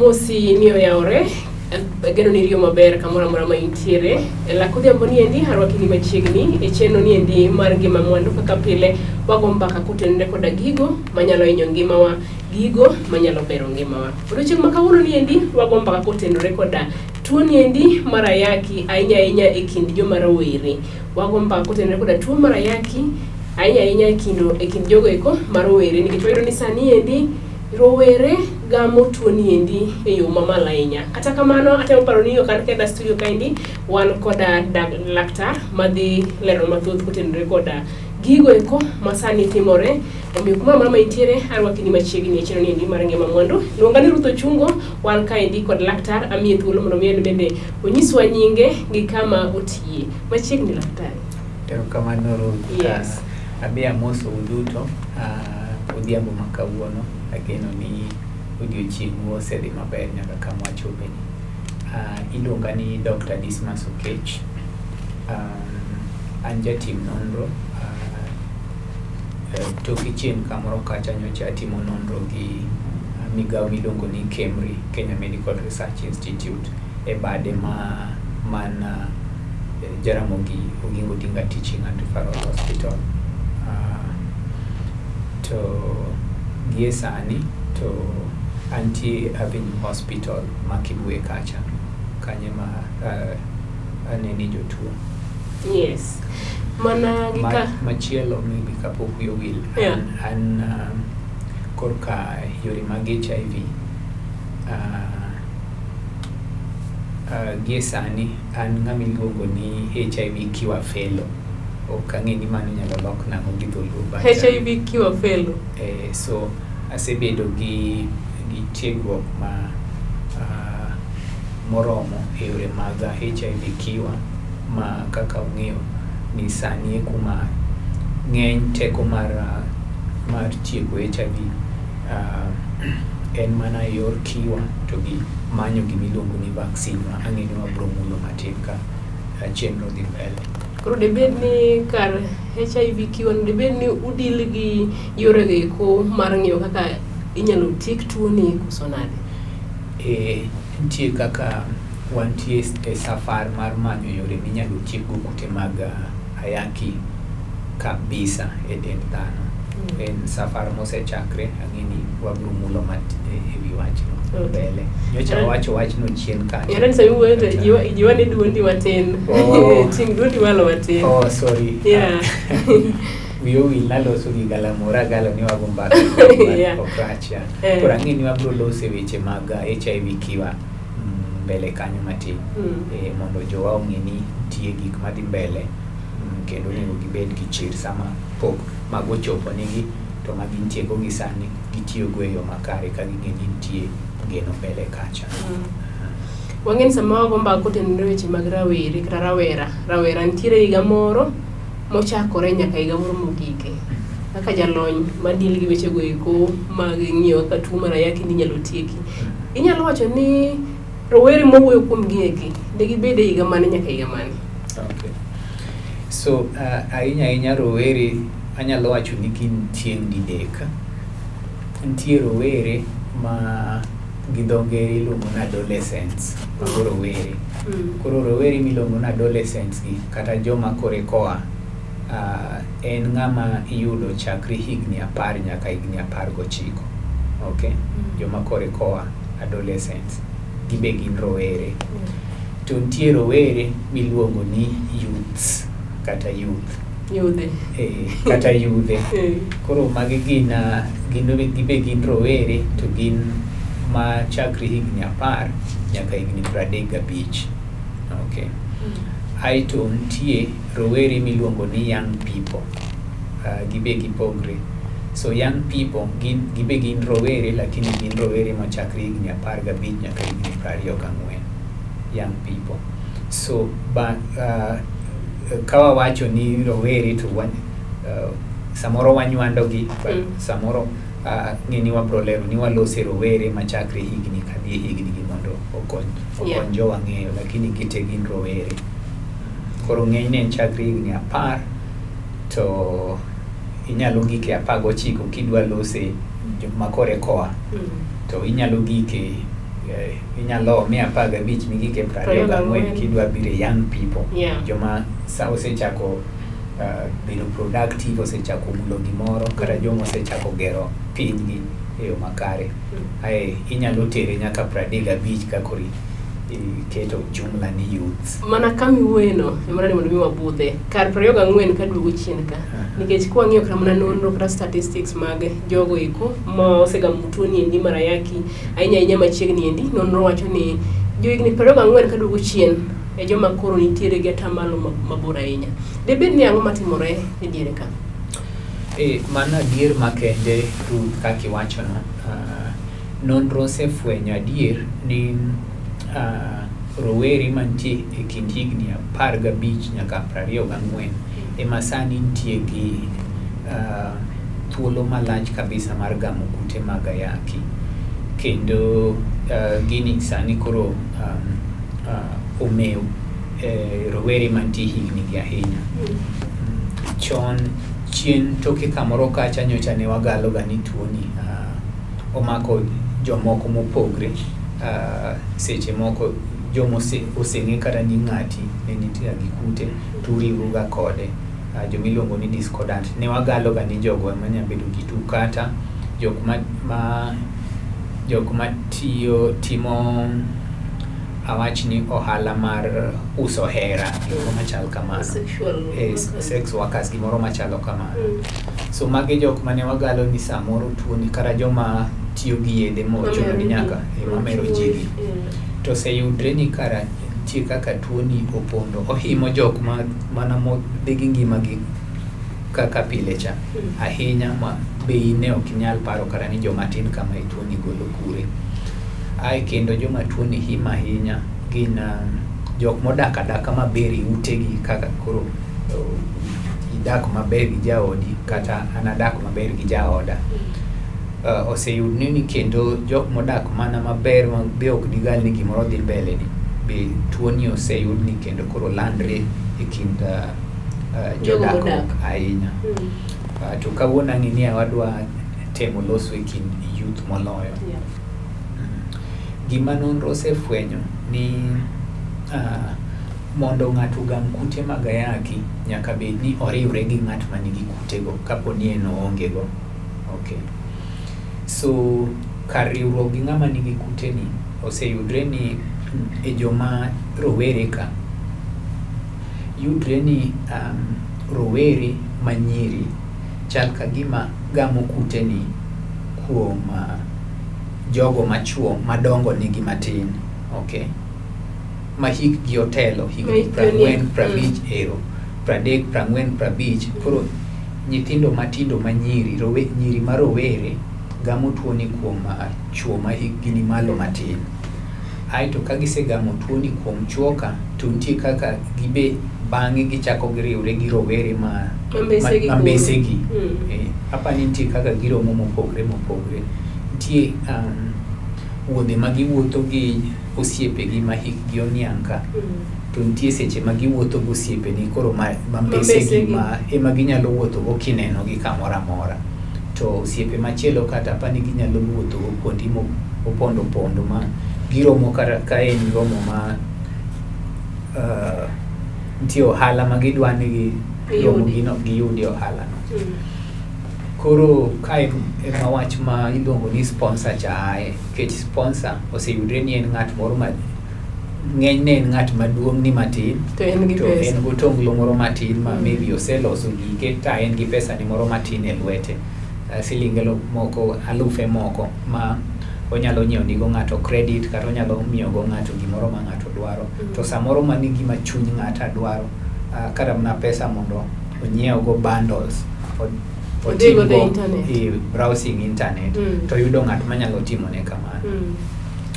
Amosi ni oyawore, ageno ni iriyo maber kamoro amora ma intiere. E lak odhiambo ni endi arwaki ni machiegni e chenro ni endi mar ngima mwandu kaka pile wago mbaka kotenore koda gigo manyalo hinyo ngimawa, gigo manyalo bero ngimawa. Odiochieng' ma kawuono ni endi wago mbaka kotenore koda tuo ni endi mar ayaki ahinya ahinya e kind joma rowere. Wago mbaka kotenore koda tuo mar ayaki ahinya ahinya e kind jogo eko ma rowere nikech wayudo ni sani endi rowere gamo tuo ni endi e yo mamalo ahinya. Kata kamano atemo paro ni ok an kenda studio kaendi, wan koda laktar madhi lero mathoth kotenore koda gigo eko masani timore. Omiyo kumoro amora ma intiere arwaki ni machiegni e chenro ni endi mar ngima mwandu. Luonga ni Ruth Ochungo, wan kaendi kod laktar, amiye thuolo mondo mi en bende onyiswa nyinge gi kama otiye. Machiegni laktar. Erokamano Ruth. Yes. Abi amosou duto odhiambo ma kawuono. Ageno ni odiochieng'u osedhi maber nyaka kama wachopeni. Iluonga ni Dr. Dismas Okech. An jatim nonro. Toke chien kamoro kacha nyocha atimo nonro gi migawo miluongo ni KEMRI, Kenya Medical Research Institute, e bade ma man Jaramogi Oginga Odinga Teaching and Referral Hospital. To gie sani to antie Avenue Hospital ma Kibwe kacha, kanyo ema anene jotuo. Yes. Mana gi ka Machielo maybe kapok wiya owil, an korka yore mag HIV, gie sani an ng'ama iluongo ni HIV Cure Fellow. Ok ang'e ni mano inyalo lok nang'o gi dholuo, but HIV Cure Fellow. So asebedo gi tiegruok ma moromo e yore mag HIV cure ma kaka ung'eyo ni sani e kuma ng'eny teko mar tieko HIV en mana e yor cure to gi manyo gimiluongo ni vaccine ma ang'e ni wabro mulo matin ka chenro dhi mbele. Koro dibed ni kar HIV cure dibed ni udil gi yore go eko mar ng'iyo kaka inyalo tiek tuo ni koso nade? Nitie kaka wantie e safar mar manyo yore minyalo tiekgo kute mag ayaki kabisa e dend dhano. En safar mosechakre, ang'e ni wabro mulo e wi wachno mbele. Nyocha wawacho wachno chien kacha. Yaani sasa wuoyo to jiwa ni duondi matin. Oh. Ting' duondi malo matin. Oh, sorry. Wiya owil naloso gi galamoro agalo ni wago mbaka ok rach ya. Koro ang'e ni wabro loso e weche mag HIV cure mbele kanyo matin mondo jowa ong'e ni nitie gik madhi mbele kendo onego gibed gi chir sama pok mago ochopo nigi to ma gintiego gi sani gitiyogo e yo makare ka ging'e ni nitie geno mbele kacha. Wang'e ni sama wago mbaka kotenore weche mag rawere kata rawera, rawera nitiere higa moro mochakore nyaka higa moro mogike. Kaka jalony madil gi weche go eko mag ng'iyo kaka tuo mar ayaki ni inyalo tieki. Inyalo wacho ni rowere mawuoyo kuom gi eki, de gibed e higa mane nyaka higa mane? Okay. So ahinya ahinya rowere anyalo wacho ni gin tieng' didek. Nitie rowere ma gi dho ngere iluongo ni adolescents, mago rowere. Koro rowere miluongo ni adolescents gi kata joma kore koa en ng'ama iyudo chakre higni 10 nyaka higni 19. Okay? Joma kore koa adolescents, gibe gin rowere. To nitie rowere miluongo ni youths kata youth. Yudhe. Kata yudhe. Koro magi gin gibe gin rowere to gin ma chakre higni 10 nyaka higni 35. Okay. Aeto nitie rowere miluongo ni young people. Gibe gipogre. So young people gin gibe gin rowere lakini gin rowere machakre higni 15 nyaka higni 24. Young people. So ba, ka wawacho ni rowere to samoro wanywando gi but samoro ng'e ni wabro lero ni walose rowere machakre higni kadhi e higni gi mondo okony jowa ng'eyo lakini gite gin rowere. Koro ng'enyne en chakre higni 10 to inyalo gike 19 kidwa lose joma kore koa to inyalo gike Inyalo ome 15 migik e 24 kidwa biro e young people. Joma sa osechako bedo productive, osechako mulo gimoro, kata joma osechako gero pinygi e yo makare. Ae inyalo tere nyaka 35 ka koro iketo jumla ni youths. Mana kama iwuoyeno ema dwani mondo mi wabudhe kar 24 kaduogo chien ka, nikech kwang'iyo kata mana nonro kata statistics mag jogo eko ma osegamo tuo ni endi mar ayaki ahinya ahinya machiegni endi, nonro wacho ni johigni 24 kaduogo chien e joma koro nitiere gi atamalo mabor ahinya. Debed ni ang'o matimore e diere ka? Mano adier makende Ruth kaka iwachono. Nonro osefwenyo adier ni rowere mantie e kind higni 15 nyaka 24 ema sani nitie gi thuolo malach kabisa mar gamo kute mag ayaki. Kendo gini sani koro omew rowere mantie higni gi ahinya. Chon chien toke kamoro kacha nyocha ne wagalo ga ni tuoni omako jomoko mopogre. Seche moko joma oseng'e kata ni ng'ati ne nitie gi kute to uriwru ga kode. Joma iluongo ni discordant. Ne wagalo ga ni jogo ema nyalo bedo gi tuo, kata jok ma tiyo timo awach ni ohala mar uso hera, gimoro machal kamano. Sex workers, gimoro machalo kamano. So magi jok mane wagalo ni samoro tuoni, kata joma tiyo gi yedhe mochuno ni nyaka mamero ji gi. To oseyudre ni kara nitie kaka tuoni opondo, ohimo jok ma mana modhi gi ngimagi kaka pile cha ahinya, ma be in ne ok inyal paro kata ni joma tin kama e tuoni golo kure. Ae kendo joma tuoni himo ahinya gin jok modak adaka maber e utegi, kaka koro idak maber gi jaodi, kata an adak maber gi jaoda. Oseyudre ni kendo jok modak mana maber ma be ok digal ni gimoro dhi mbele ni be tuoni oseyud ni kendo koro landre e kind jodak ahinya. To kawuono ang'e ni wadwa temo loso e kind youth moloyo. Gima nonro osefwenyo ni mondo ng'ato ogam kute mag ayaki nyaka bed ni oriwre gi ng'at manigi kutego kapo ni en oonge go. Okay. So kar riwruok gi ng'ama nigi kute ni oseyudre ni e joma rowere ka yudre ni rowere manyiri chal ka gima gamo kute ni kuom jogo machuo madongo nigi matin. Okay. Ma hikgi otelo higni 40, 50 ero 30, 40, 50. Koro nyithindo matindo manyiri, nyiri ma rowere gamo tuoni kuom chuo ma hikgi ni malo matin. Aeto ka gisegamo tuoni kuom chuo ka, to nitie kaka gibe bang'e gichako giriwre gi rowere ma mambesegi. Apa ni nitie kaka giromo mopogre mopogre. Nitie wuodhe ma giwuotho gi osiepegi ma hikgi oniang' ka, to nitie seche ma giwuotho gi osiepegi koro mambesegi ma ema ginyalo wuotho go kineno gi kamoro amora. To osiepe machielo kata apa ni ginyalo wuotho go kuonde mopondo pondo ma giromo ka en romo ma nitie ohala ma gidwa ni giromo giyudi ohala no. Koro kae ema wach ma iluongo ni sponsor cha ae, nikech sponsor oseyudre ni en ng'at moro ma ng'enyne en ng'at maduong' ni matin, to en gi to en gotonglo moro matin ma maybe oseloso gike ta en gi pesa ni moro matin e lwete, silinge moko alufe moko ma onyalo nyiewo nigo ng'ato credit, kata onyalo miyo go ng'ato gimoro ma ng'ato dwaro. To samoro mani gima chuny ng'ata dwaro, kata mana pesa mondo onyiew go bundles, Odhi godo otimgo internet. Browsing internet, to yudo ng'at manyalo timone kamano.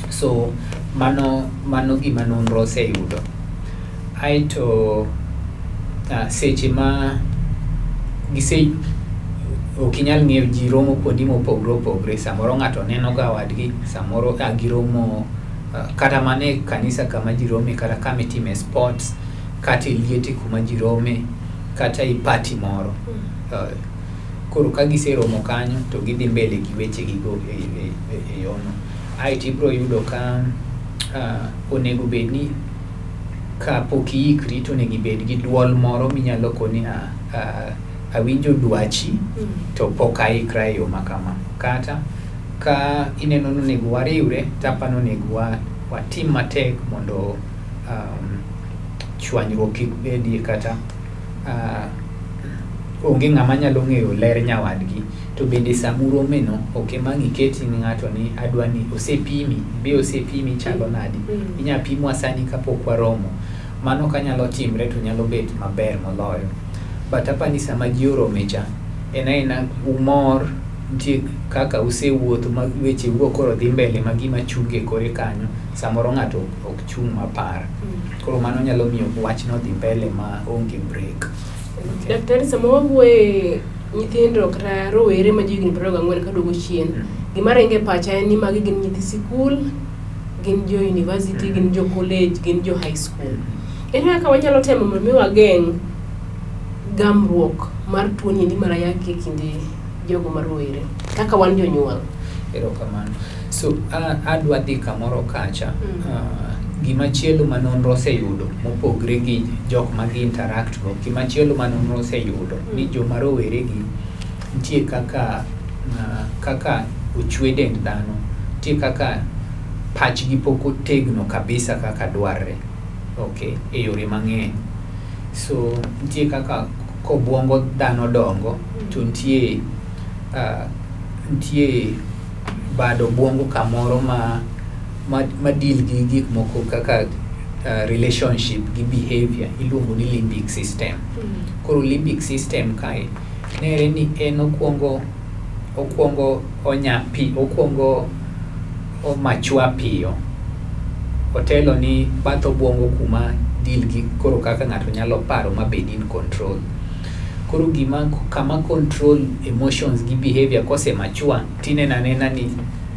So mano gima nonro oseyudo. Aeto seche ma gise ok inyal ng'eyo ji romo kuonde mopogre opogre. Samoro ng'ato neno ga wadgi, samoro giromo kata mana e kanisa kama ji rome, kata kama itime sports, kata e liete kuma ji rome, kata e party moro. Koro ka giseromo kanyo to gidhi mbele gi weche gigo e yono. Aeto ibiro yudo ka onego bed ni kapok iikri to onego ibed gi duol moro minyalo koni awinjo dwachi to pok aikra e yo ma kama. Kata ka ineno ni onego wariwre to apani onego watim matek mondo chwanyruok kik bedie kata onge ng'ama nyalo ng'eyo ler nyawadgi. To bende sama urome no ok ema ang' iket ni ng'ato ni adwa ni osepimi, be osepimi chalo nadi. Inya pimwa sani kapok waromo. Mano kanyalo timre to nyalo bet maber moloyo. But apani sama ji orome cha, en aena umor, nitie kaka usewuotho ma weche u go koro dhi mbele ma gima chung' e kore kanyo, samoro ng'ato ok chung' mapar. Koro mano nyalo miyo wachno dhi mbele ma onge break. Okay. Daktari, sama wawuoye nyithindo kata rowere ma johigni 24 kaduogo chien, gima ringo e pacha en ni magi gin nyithi sikul, gin jo university, gin jo college, gin jo high school. Ere kaka wanyalo temo mondo mi wageng' gamruok mar tuo ni endi mar ayaki e kind jogo ma rowere kaka wan jonyuol? Erokamano. So adwa dhi kamoro kacha. Gimachielo ma nonro oseyudo mopogre gi jok ma gi interact go, gimachielo ma nonro oseyudo ni joma rowere gi nitie kaka kaka ochwe dend dhano, nitie kaka pachgi pok otegno kabisa kaka dwarre. Okay, e yore mang'eny. So nitie kaka kobuongo dhano dongo to nitie nitie bad obuongo kamoro ma deal gi gik moko kaka relationship gi behavior iluongo ni limbic system. Koro limbic system kae nere ni en okwongo onya pi okwongo o mature piyo. Otelo ni bath obuongo kuma deal gi koro kaka ng'ato nyalo paro ma bed in control. Koro gima kama control emotions gi behavior kose mature tineno anena ni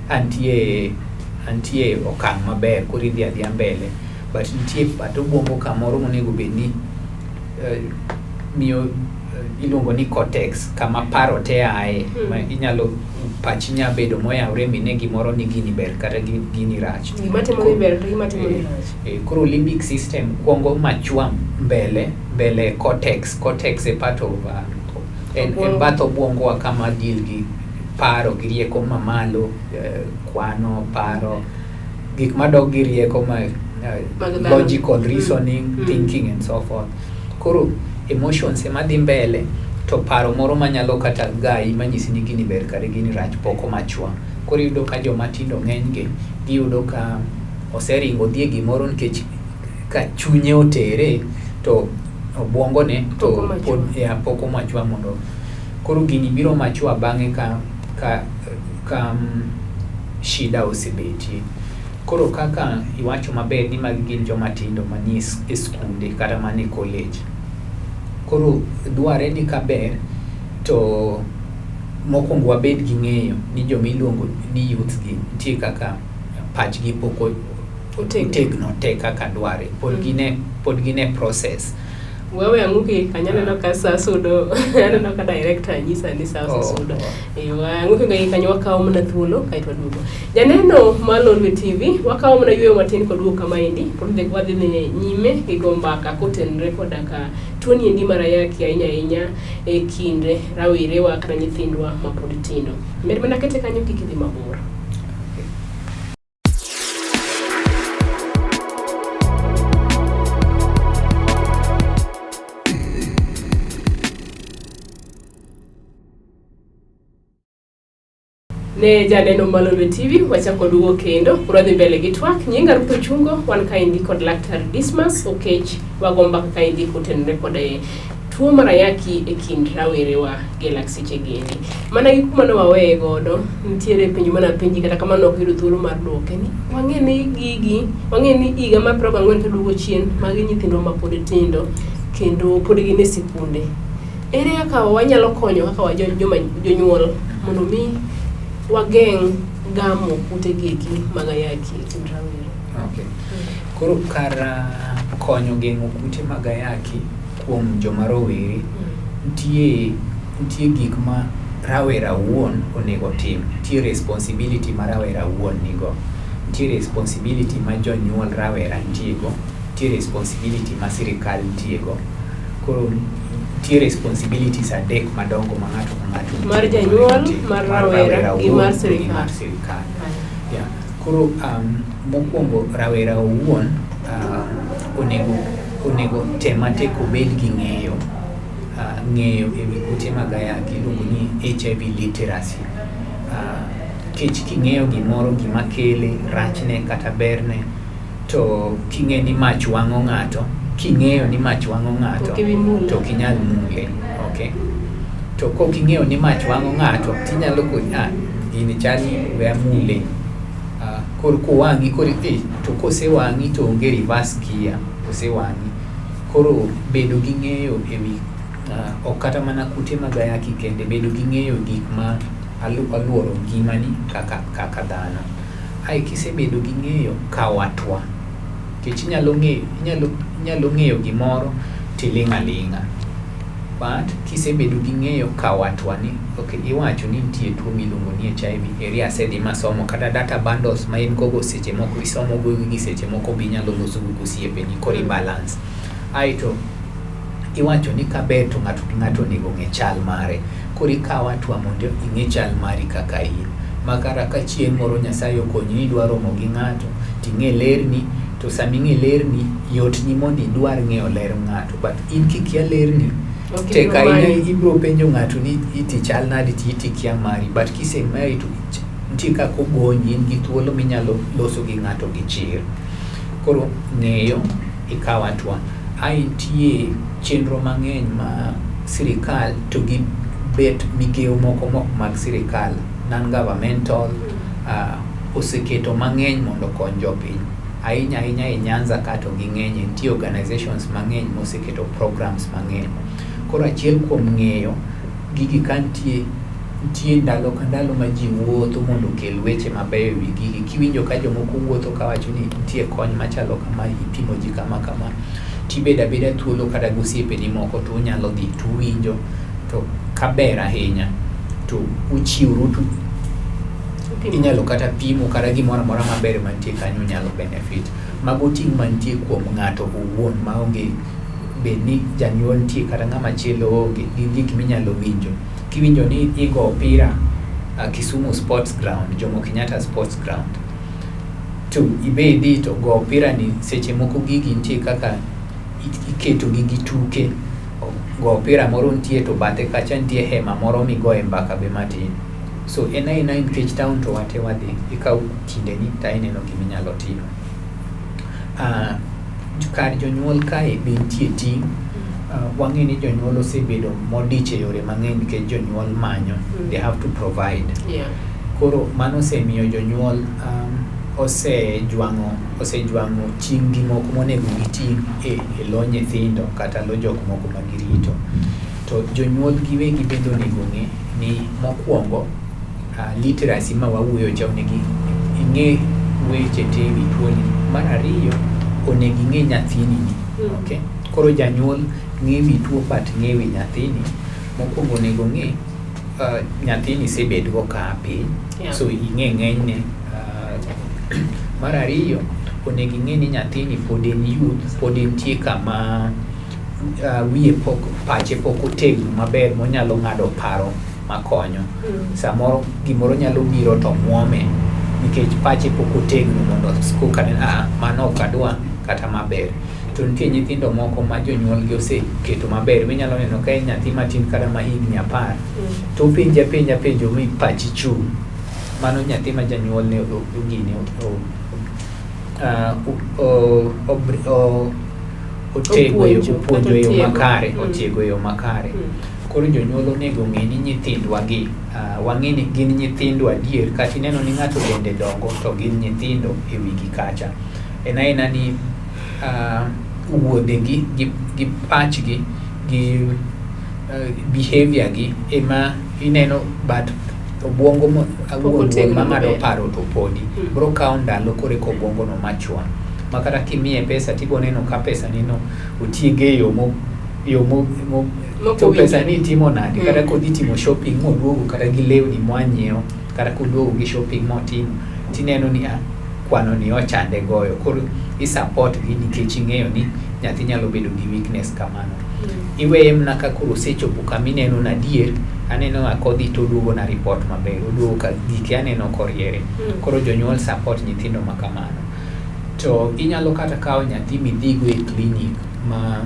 antie okang' maber koro idhi adhiya mbele. But nitie bath obuongo kamoro monego bed ni miyo iluongo ni cortex kama paro te aye ma inyalo pachi nya bedo moyawre mine gimoro ni gini ber kata gini rach. Gima timo ni ber to gima timo ni rach. Koro limbic system kwongo mature mbele mbele cortex. Cortex e part of en bath obuongo wa kama deal gi paro gi rieko mamalo, kwano, paro, gik madok gi rieko ma logical reasoning, thinking and so forth. Koro emotions ema dhi mbele to paro moro manyalo kata gai manyisi ni gini ber kata gini rach pok o mature. Koro iyudo ka joma tindo ng'eny gi giyudo ka oseringo odhi e gimoro nikech ka chunye otere to obuongo ne to pod pok o mature mondo koro gini biro mature bang'e ka shida osebetie. Koro kaka iwacho maber ni magi gin joma tindo manie e skunde kata manie college. Koro dware ni kaber to mokwongo wabed gi ng'eyo ni joma iluongo ni youth gi nitie kaka pachgi pok otegno te kaka dware. Pod gin e process. Wewe ang'uki kanyo aneno ka saa sudo, aneno ka director nyisa ni saa osesudo. Ang'uki ga kanyo wakawo mana thuolo kaeto waduogo. Janeno mar Lolwe TV, wakawo mana yueyo matin kod wuok kamaendi, pod wadhi nyime gi go mbaka kotenore koda ka tuoni endi mar ayaki ahinya ahinya e kind rawerewa kata nyithindwa mapod tindo. Med mana kete kanyo kik idhi mabor. Ne janeno mar Lolwe TV, wachako duogo kendo, koro wadhi mbele gi twak. Nyinga Ruth Ochungo, wan kaendi kod Laktar Dismas Okech, wago mbaka kaendi kotenore kod tuo mar ayaki e kind rawerewa gi lak seche gi endi. Mana gi kuma ne waweye godo, nitiere penjo mane apenji kata kamano ok ayudo thuolo mar duoke ni wang'e ni gigi, wang'e ni higa mar 24 kaduogo chien, magi nyithindwa mapod tindo kendo pod gin e sikunde. Ere kaka wanyalo konyo kaka joma jonyuol mondo mi wageng' gamo kute gi eki mag ayaki e kind rawere? Okay. Koro kar konyo geng'o kute mag ayaki kuom joma rowere, nitie gik ma rawera wuon onego otim. Nitie responsibility ma rawera wuon nigo. Nitie responsibility ma jonyuol rawera nitie go, nitie responsibility ma sirikal nitie go. Koro nitie responsibilities adek madongo ma ng'ato ka ng'ato Mar nitie go janyuol, onego otim. mar rawera gi owuon mar to gi sirikal. mar sirikal. Yeah. Koro mokwongo rawera owuon onego tem matek obed gi ng'eyo ng'eyo e wi kute mag ayaki iluongo ni HIV literacy. Nikech king'eyo gimoro gima kele, rachne kata berne, to king'e ni mach wang'o ng'ato, king'eyo ni mach wang'o ng'ato, Ok ibi mule. to ok inyal mule. Okay? To kok ing'eyo ni mach wang'o ng'ato, tinyalo koni ah, gini chal ni we amule. Koro kowang'i koro to kosewang'i to onge reverse gear, osewang'i. Koro bedo gi ng'eyo e wi ok kata mana kute mag ayaki kende, bedo gi ng'eyo gik ma aluoro ngimani kaka dhano. Ae kisebedo gi ng'eyo, kaw hatua. Nikech inyalo ng'eyo gimoro tiling' aling'a. But kisebedo gi ng'eyo, kaw hatua ni okay, iwacho ni nitie tuo miluongo ni HIV, eri asedhi masomo kata data bundles ma in gogo seche moko isomo go gi seche moko be inyalo loso go gosiepeni koro i balance. Aeto iwacho ni kaber to ng'ato gi ng'ato onego ong'e chal mare. Koro ikawo hatua mondo ing'e chal mari kaka in. Ma kata ka chieng' moro Nyasaye okonyi ni idwa romo gi ng'ato, ting'e lerni, to sama ing'e lerni, yotni mondo idwar ng'eyo ler ng'ato. But in kikia lerni, Ok tek ibiro ahinya manyi. ibiro penjo ng'ato ni iti chal nadi to iti kia mari. But kise mari to nitie kaka ogonyi, in gi thuolo minyalo loso gi ng'ato gi chir. Koro ng'eyo, ikaw hatua. Ae nitie chenro mang'eny ma sirikal to gi bet migewo moko mok mag sirikal, non-governmental, oseketo mang'eny mondo okony jopiny. Ahinya ahinya e Nyanza ka to ging'eny, nitie organizations mang'eny moseketo programs mang'eny. Koro achiel kuom ng'eyo gigi ka nitie, nitie ndalo ka ndalo ma ji wuotho mondo okel weche mabeyo e wi gigi. Kiwinjo ka jomoko wuotho kawacho ni nitie kony machalo kama, ipimo ji kama kama, tibedo abeda thuolo kata gosiepeni moko to unyalo dhi tuwinjo, to kaber ahinya to uchiwru to inyalo kata pimo kata gimoro amora maber mantie kanyo nyalo benefit. Mago ting' mantie kuom ng'ato owuon maonge bed ni janyuol nitie kata ng'ama chielo onge, gin gik minyalo winjo. Kiwinjo ni igo opira Kisumu Sports Ground, Jomo Kenyatta Sports Ground, to ibe idhi to go opira ni seche moko gigi nitie kaka iketo gi gi tuke. Go opira moro nitie to bathe kacha nitie hema moro migoye mbaka be matin. So en aena nikech town to wate wadhi, ikaw kindeni to ineno giminyalo timo. Kar jonyuol kae be nitie ting'. Wang'e ni jonyuol osebedo modich e yore mang'eny nikech jonyuol manyo, they have to provide. Koro mano osemiyo jonyuol osejwang'o ting' gi moko monego giting' e lo nyithindo kata lo jok moko ma girito. To jonyuol giwegi bende onego ong'e ni mokwongo literacy ma wawuoyo cha onego ing'e weche te ewi tuoni. Mar ariyo, onego ing'e nyathini ni. Okay? Koro janyuol ng'e wi tuo but ng'e wi nyathini. Mokwongo onego ong'e nyathini isebedgo ka piny, so ing'e ng'enyne. Mar ariyo, onego ing'e ni nyathini pod en youth, pod entie kama wiye pok, pache pok otegno maber monyalo ng'ado paro makonyo. Samoro gimoro nyalo biro to muome nikech pache pok otegno mondo koka ne mano ok adwa kata maber. To nitie nyithindo moko ma jonyuolgi oseketo maber, minyalo neno ka en nyathi matin kata ma higni 10, to openji apenja penjo mi pachi chung'. Mano nyathi ma janyuolne ogine otego e Opuonjo, opuonjo e yo kata makare, otiego. Otiego e yo makare. Koro jonyuol onego ong'e ni nyithindwa gi, wang'e ni gin nyithindo adier, kata ineno ni ng'ato dende dongo to gin nyithindo e wigi kacha. En aena ni wuodhegi gi pachgi gi behavior gi ema ineno, but obwongo Pok awuon otegno mang'ado maber. paro to podi. Bro kawo ndalo koro eka obwongo no machwa. Ma kata kimiye pesa tibo neno ka pesa ni no otiege e yo mo yo mo, mo Mok to pesa owinjore. ni itimo nade kata kodhi timo shopping moduogo kata gi lewni mwanyiewo kata koduogo gi shopping motimo tineno ni ah, kwano ni ochande goyo. Koro i support gi nikech ing'eyo ni nyathi nyalo bedo gi weakness kamano. Iweye mana ka koro osechopo kama ineno ni adier, aneno ka kodhi to oduogo na report maber, oduogo ka gike aneno koriere. Koro jonyuol support nyithindo ma kamano. To inyalo kata kawo nyathi midhigo e clinic ma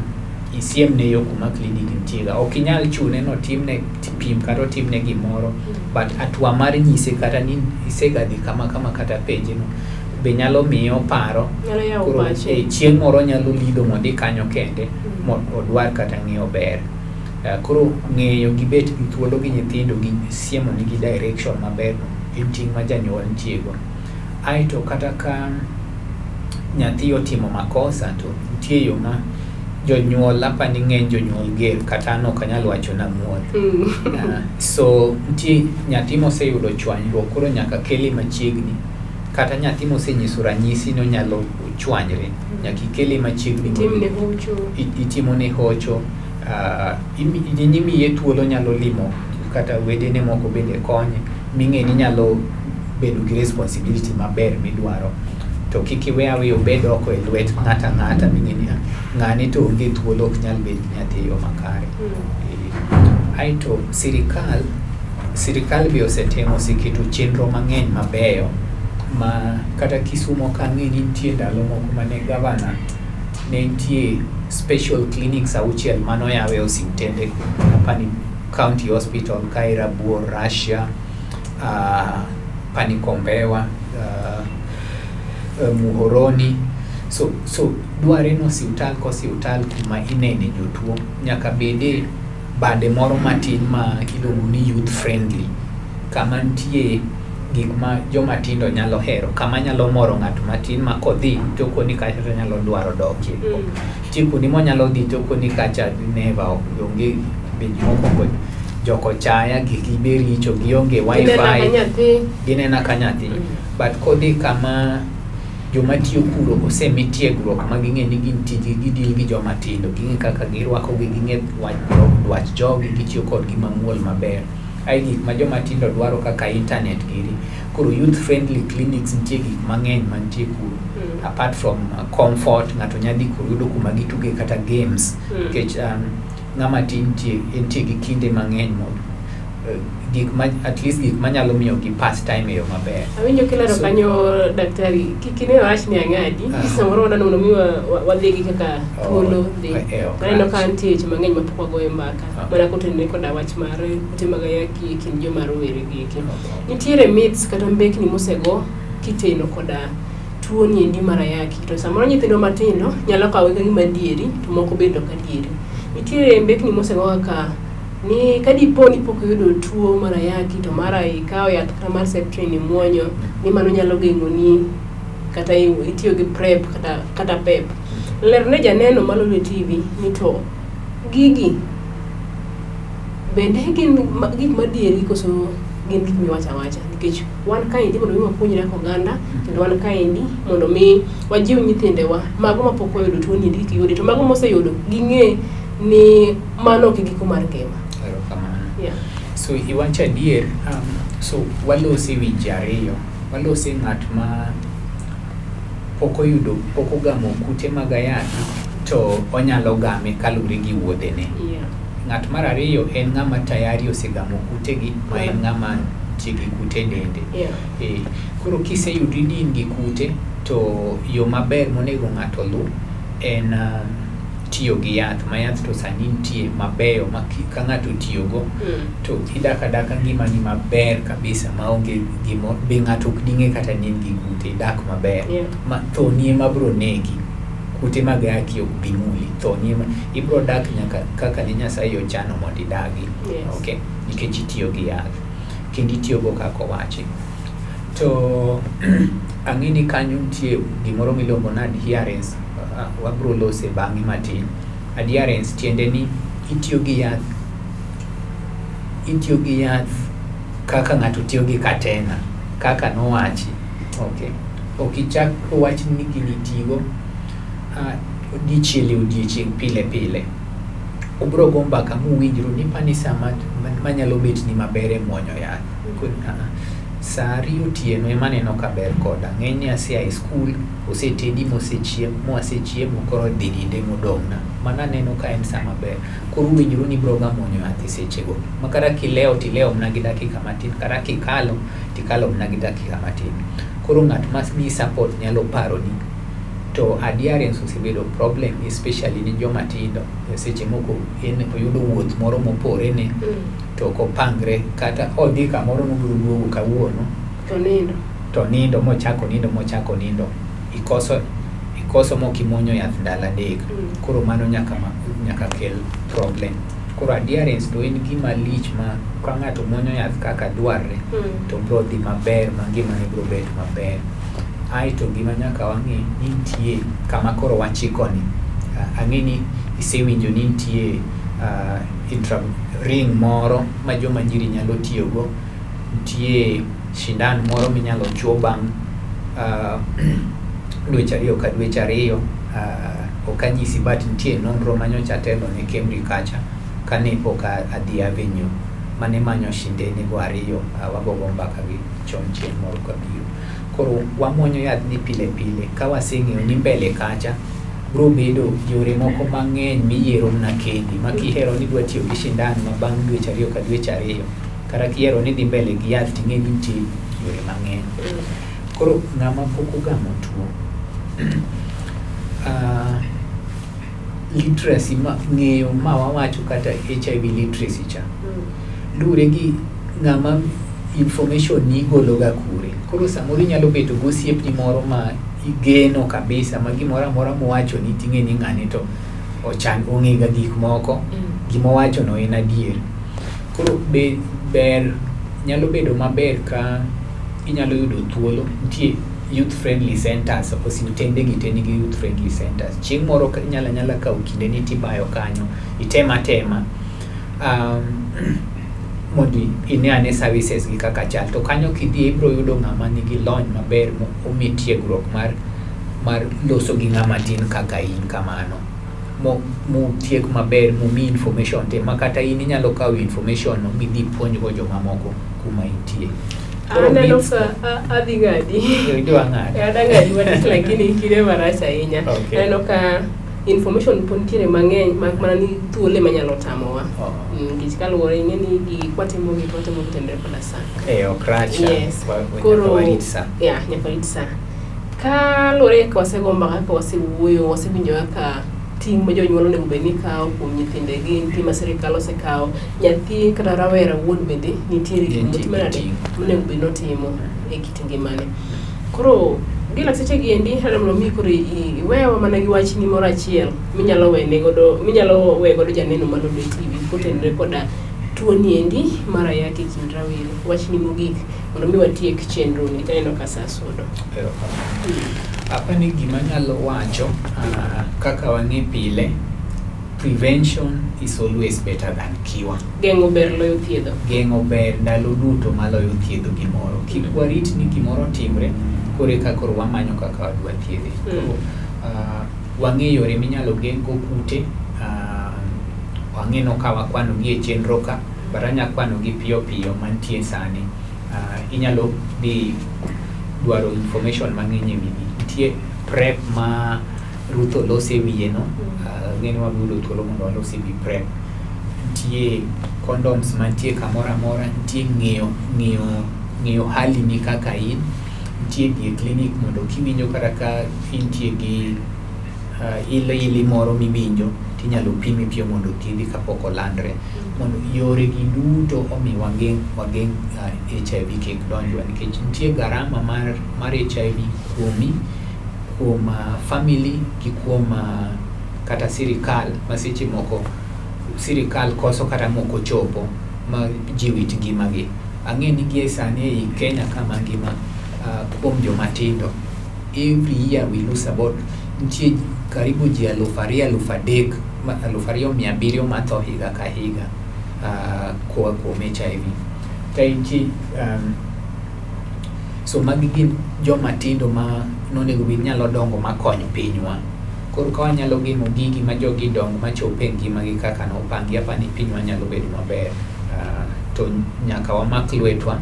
isiemne yo kuma clinic nitie ga. Ok inyal chune ni otimne pim kata otimne gimoro, but hatua mar nyise kata ni isega dhi kama kama kata penje no be nyalo miye oparo. Nyalo yawo Koro pache. Chieng' moro nyalo lido modhi kanyo kende mo odwar kata ng'iyo ber. Koro ng'eyo gi bet gi thuolo gi nyithindo gi siemo nigi direction maber en ting' ma janyuol nitie go. Aeto kata ka nyathi otimo makosa to nitie yo ma jonyuol apani ng'eny jonyuol ger kata an ok anyal wacho namuol. So nitie nyathi moseyudo chwanyruok koro nyaka kele machiegni kata nyathi mosenyiso ranyisi ni onyalo chwanyre nyaka ikele machiegni Itimne hocho. Itimone hocho, imiye thuolo onyalo limo kata wedene moko bende konye ming'e ni nyalo bedo gi responsibility maber midwaro to kik iwe aweya obed oko e lwet ng'ata ang'ata ming'e ni ng'ane to onge thuolo ok nyal bet gi nyathi e yo makare. Aeto sirikal be osetemo oseketo chenro mang'eny mabeyo ma kata Kisumo ka ang'e ni nitie ndalo moko mane gavana ne nitie special clinics 6 manoyaw e osiptende apani county hospital kae Rabuor, Russia, apani Kombewa, Muhoroni. So dware ni osiptal ka osiptal kuma inene jotuo nyaka bede bade moro matin ma iluongo ni youth friendly kama nitie gik ma joma tindo nyalo hero kama nyalo moro ng'at matin ma kodhi to okoni kacha to onyalo dwaro dokie. Nitie kuonde monyalo dhi to okoni kacha never onge mokwongo jok ochaya gigi be richo gionge Ginena ka wifi nyathi. ginena ka nyathi. But kodhi kama joma tiyo kuro osemi tiegruok ma ging'e ni gin tijgi gidil gi joma tindo ging'e kaka girwakogi ging'e dwach jogi gitiyo kodgi mamuol maber. Ae gik ma joma tindo dwaro kaka internet giri. Koro youth friendly clinics nitie gik mang'eny mantie kuro. Apart from comfort ng'ato nyalo dhi kuro yudo kuma gituge kata games nikech ng'ama tin entie gi kinde mang'eny mo gik ma at least gik manyalo miyo gi pass time e yo maber. Awinjo kilero kanyo daktari, kik ine wach ni ang'adi, samoro wadwani mondo mi wadhi gi kaka thuolo dhi. Ok Aneno ka rach. nitie weche mang'eny mapok wagoyo mbaka. Mana kotenore koda wach mar kute mag ayaki e kind joma rowere gi eki. Nitiere myths kata mbekni mosego kiteno koda tuo ni endi mar ayaki. To samoro nyithindo matindo nyalo kawe ka gima adieri to moko bende ok adieri. Nitiere mbekni mosego kaka ni kadipo ni pok iyudo tuo mar ayaki to mara ikawo yath kata mar Septrin imuonyo ni mano nyalo geng'oni kata itiyo gi PrEP kata PEP. Ler ne janeno malolo e TV ni to gigi bende gin gik madieri koso gin gik miwacho awacha nikech wan kaendi mondo mi wapuonjre kaka oganda kendo wan kaendi mondo mi wajiw nyithindewa mago mapok oyudo tuo ni kik yudi to mago moseyudo ging'e ni mano ok e giko mar ngima. Erokamano. Yeah. So iwacho adier, so walose wi ji ariyo. Walose ng'at ma pok oyudo, pok ogamo kute mag ayaki to onyalo game kaluwore gi wuodhene. Ng'at mar ariyo en ng'ama tayari osegamo kutegi ma en ng'ama nitie gi kute e dende. Koro kiseyudri ni in gi kute to yo maber monego ng'ato oluw en tiyo gi yath ma yath to sani nitie mabeyo ma ka ng'ato otiyogo to idak adaka ngimani maber kabisa maonge gimo be ng'ato ok ding'e kata ni in gi kute idak maber. Ma thoni ema biro negi. Kute mag ayaki ok bi muli. Thoni ema ibiro dak nyaka kaka ne Nyasaye ochano mondo idagi. Okay? Nikech itiyo gi yath kendo itiyogo kaka owachi. To ang'e ni kanyo nitie gimoro miluongo ni adherence. Wabiro lose bang'e matin. Adherence tiende ni itiyo gi yath, itiyo gi yath kaka ng'ato tiyo gi katena kaka nowachi. Okay. Ok ichak owach ni gini tigo dichiel e odiechieng' pile pile. Ubro go mbaka muwinjru ni pani sa manyalo bet ni maber e muonyo yath. Saa 2 otieno ema aneno ka ber koda. Ng'enyne asea e skul, osetedi mwasechiemo koro dhi ninde modong'na. Mano aneno ka en saa maber. Koro uwinjru ni ibro ga muonyo yath e sechego. Ma kata kilewo tilewo mana gi dakika matin, kata kikalo tikalo mana gi dakika matin. Koro ng'at ma miyi support nyalo paroni. To adherence osebedo problem especially ne joma tindo. Seche moko en oyudo wuoth moro moporene to ok opangre kata odhi kamoro nobiro duogo kawuono To nindo. to nindo mochako nindo mochako nindo ikoso ikoso mok imuonyo yath ndalo 3. Koro mano nyaka nyaka kel problem. Koro adherence to en gima lich ma ka ng'ato muonyo yath kaka dwarre to bro dhi maber ma ngimane bro bet maber. Aeto gima nyaka wang'e ni nitie kama koro wachiko ni. Ang'e ni isewinjo ni nitie intra ring moro ma joma nyiri nyalo tiyogo. Nitie sindan moro minyalo chuo bang' dweche 2 ka dweche 2. Ok anyisi but nitie nonro manyocha atelo ne KEMRI kacha kane pok adhi Avenue mane manyo sindene go 2. Wagogo mbaka gi chon chieng' moro kabiro. Koro wamuonyo yath ni pile pile ka waseng'eyo ni mbele kacha bro bedo yore moko mang'eny miyiero mana kendi ma kihero ni idwa tiyo gi sindan ma bang' dweche 2 ka dweche 2 kata kihero ni idhi mbele gi yath ting'e ni nitie yore mang'eny. Koro ng'ama pok ogamo tuo literacy ma ng'eyo ma wawacho kata HIV literacy cha luwore gi ng'ama information ni igolo ga kure. Koro samoro inyalo bedo gi osiepni moro ma igeno kabisa ma gimoro amora mowacho ni ting'e ni ng'ani to ochan ong'e ga gik moko gimowacho no en adier. Koro ber nyalo bedo maber ka inyalo yudo thuolo nitie youth friendly centers osiptende gi te nigi youth friendly centers. Chieng' moro inyalo anyala kawo kinde ni tibayo kanyo item atema mondo ine ane services gi kaka chal. To kanyo kidhi ibiro yudo ng'ama nigi lony maber omi tiegruok mar loso gi ng'ama tin kaka in kamano. Motiek maber momi information te ma kata in inyalo kawo information no midhi puonjgo jomamoko kuma intie. Aneno ka adhi ng'adi. Idwa ng'ado. Adwa ng'adi matin lakini kinde marach ahinya. Okay. Aneno ka information pod nitiere mang'eny mak mana ni thuolo ema nyalo tamowa. Nikech kaluwore ing'e ni gigi kwatimo gi to watimo kotenore koda sa. Ok rach. Yes. Koro nyaka warit sa. Yeah, nyaka warit sa. Kaluwore kaka wasego mbaka kaka wasewuoyo, wasewinjo kaka ting' ma jonyuol onego bed ni kawo kuom nyithindegi, nitie ma sirikal osekawo, nyathi kata rawera wuon bende nitiere gik motimo nade monego bed ni otimo e kit ngimane. Koro gi lakteche gi endi adwa mondo mi koro iwewa mana gi wachni moro achiel minyalo wene godo minyalo we godo janeno mar Lolwe TV kotenore koda tuo ni endi mar ayaki e kind rawere. Wachni mogik mondo mi watiek chenro ni aneno ka saa sudo. Apani gima anyalo wacho kaka wang'e pile, prevention is always better than cure. Geng'o ber loyo thiedho. Geng'o ber ndalo duto maloyo thiedho gimoro. Kik warit ni gimoro timre koro eka koro wamanyo kaka wadwa thiedhe. Koro wang'e yore minyalo geng' go kute, wang'e no ka wakwano gi e chenro ka, but anya kwano gi piyo piyo mantie sani. Inyalo dhi dwaro information mang'eny e wigi. Nitie PrEP ma Ruth olose wiye no, ang'e ni wabiro yudo thuolo mondo walos e wi PrEP. Nitie condoms mantie kamoro amora, nitie ng'iyo hali ni kaka in, nitie dhi e clinic mondo kiwinjo kata ka intie gi ili moro miwinjo tinyalo pimi piyo mondo thiedhi kapok olandre. Mondo yore gi duto omi wageng' HIV kik donjwa nikech nitie garama mar HIV kuomi, kuom family gi kuom kata sirikal ma seche moko sirikal koso kata mok ochopo ma ji wit ngimagi. Ang'e ni gie sani ei Kenya ka mangima kuom joma tindo every year we lose about nitie karibu ji 2,000 3,000 2,700 matho higa ka higa koa kuom HIV. To nitie so magi gin joma tindo ma nonego bed nyalo dongo makony pinywa. Koro ka wanyalo geng'o gigi ma jogi dong machop e ngimagi kaka nopangi, apani pinywa nyalo bedo maber. To nyaka wamak lwetwa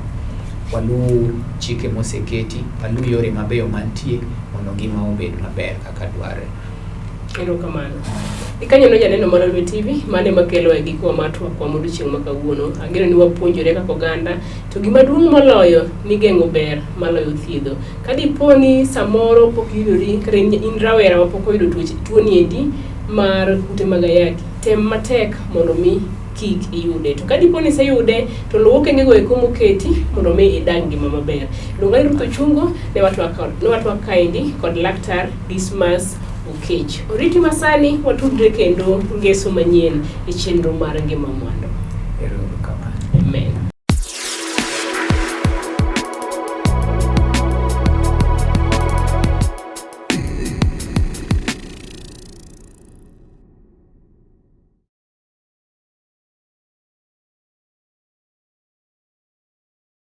Waluw chike moseketi, waluw yore mabeyo mantie mondo ngima obed maber kaka dwarre. Erokamano. Ikanyono janeno mar Lolwe TV, mano ema kelo e gikwa mar twakwa modiochieng' ma kawuono. Ageno ni wapuonjore kaka oganda, to gima duong' moloyo ni geng'o ber maloyo thiedho. Ka dipo ni samoro pok iyudori kata in rawera ma pok oyudo tuoche tuoni endi mar kute mag ayaki, tem matek mondo mi kik iyude. To ka dipo ni iseyude, to luw okengego eko moketi mondo mi idag ngima maber. Luonga ni Ruth Ochungo, ne watwak kaendi kod laktar Dismas Okech. Oriti masani watudre kendo ngeso manyien e chenro mar ngima mwandu. Ero.